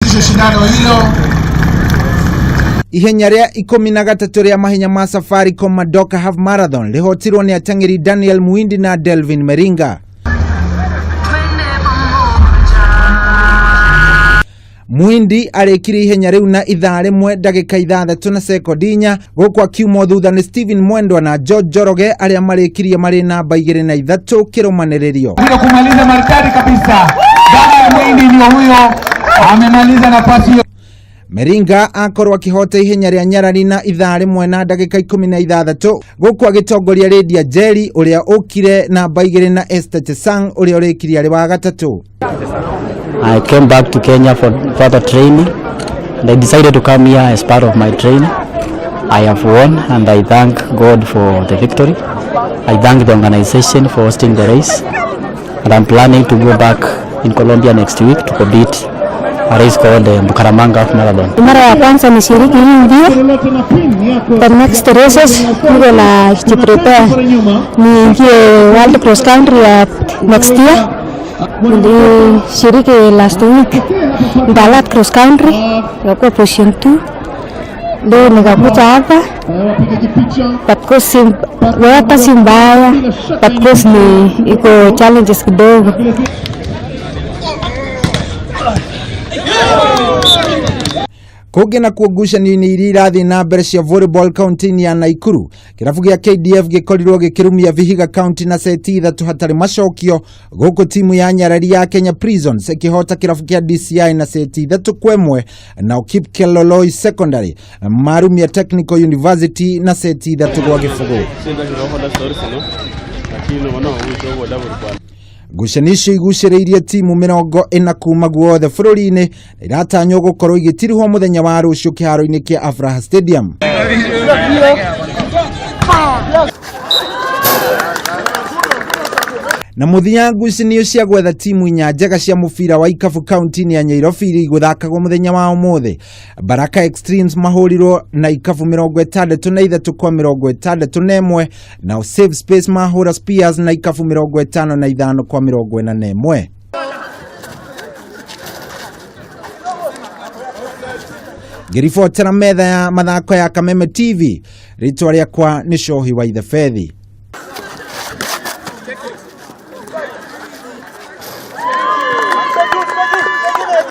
Kuanzisha shindano hilo. Ihenya rĩa 13 rĩa mahenya ma Safaricom Madoka Half Marathon rĩhotirwo nĩ ateng'eri Daniel Muindi na Delvin Meringa. Muindi arĩkirie ihenya rĩu na ithaa rĩmwe ndagĩka 6 na sekondi 4, gũkũ akiumwo thutha nĩ Steven Mwendwa na George Njoroge arĩa marĩkirie marĩ namba 2 na 3 kĩrũmanĩrĩrio. Kuja kumaliza maridadi kabisa. Daniel Muindi ndio huyo amemaliza nafasi hiyo. Meringa akorwo akĩhota ihenya rĩa Nyarari na ithaa rĩmwe na ndagĩka 16, gũkũ agĩtongoria Lydia Njeri ũrĩa ũkire namba 2 na Esther Chesang ũrĩa ũrĩkirie arĩ wa gatatũ. I came back to Kenya for further training and I decided to come here as part of my training. I have won and I thank God for the victory. I thank the organization for hosting the race, and I'm planning to go back in Colombia next week to compete a race called the Bucaramanga Half Marathon. Mara ya kwanza nishiriki hii mbio. The next races niko na jiprepare niingie World Cross Country ya next year. Nilishiriki last week Ndalat Cross Country, nikakuwa position 2. Leo nikakuja hapa, but course weather si mbaya, but course ni iko challenges kidogo. Kũngĩ na kuo ngucanio-inĩ iria irathiĩ na mbere cia volleyball kaunti-inĩ ya Naikuru, kĩrabu gĩa KDF gĩkorirwo gĩkĩrumia Vihiga County na seti 3 hatarĩ macokio, gũkũ timu ya Nyarari ya Kenya Prisons ĩkĩhota kĩrabu kĩa DCI na seti 3-1, nao Kipkeloloi Secondary marumia Technical University na seti 3-0. Ngucanio icio igucĩrĩirie timu 40 kuma guothe bũrũri-inĩ na iratanywo gũkorwo igĩtirihwo mũthenya wa rũciũ kĩharo-inĩ kĩa Afraha Stadium. Na mũthia ngucanio cia gwetha timu 4 njega cia mũbira wa ikabu kaunti-inĩ ya Nyairobi iria igũthakagwo mũthenya wa ũmũthĩ. Baraka Extremes mahũrirwo na ikabu 63 kwa 61, nao Safe Space mahũra Spears na ikabu 55 kwa 41. Ngĩribotera metha ya mathako ya Kameme TV, rĩtwa rĩakwa nĩ Cohi wa Ithefethi.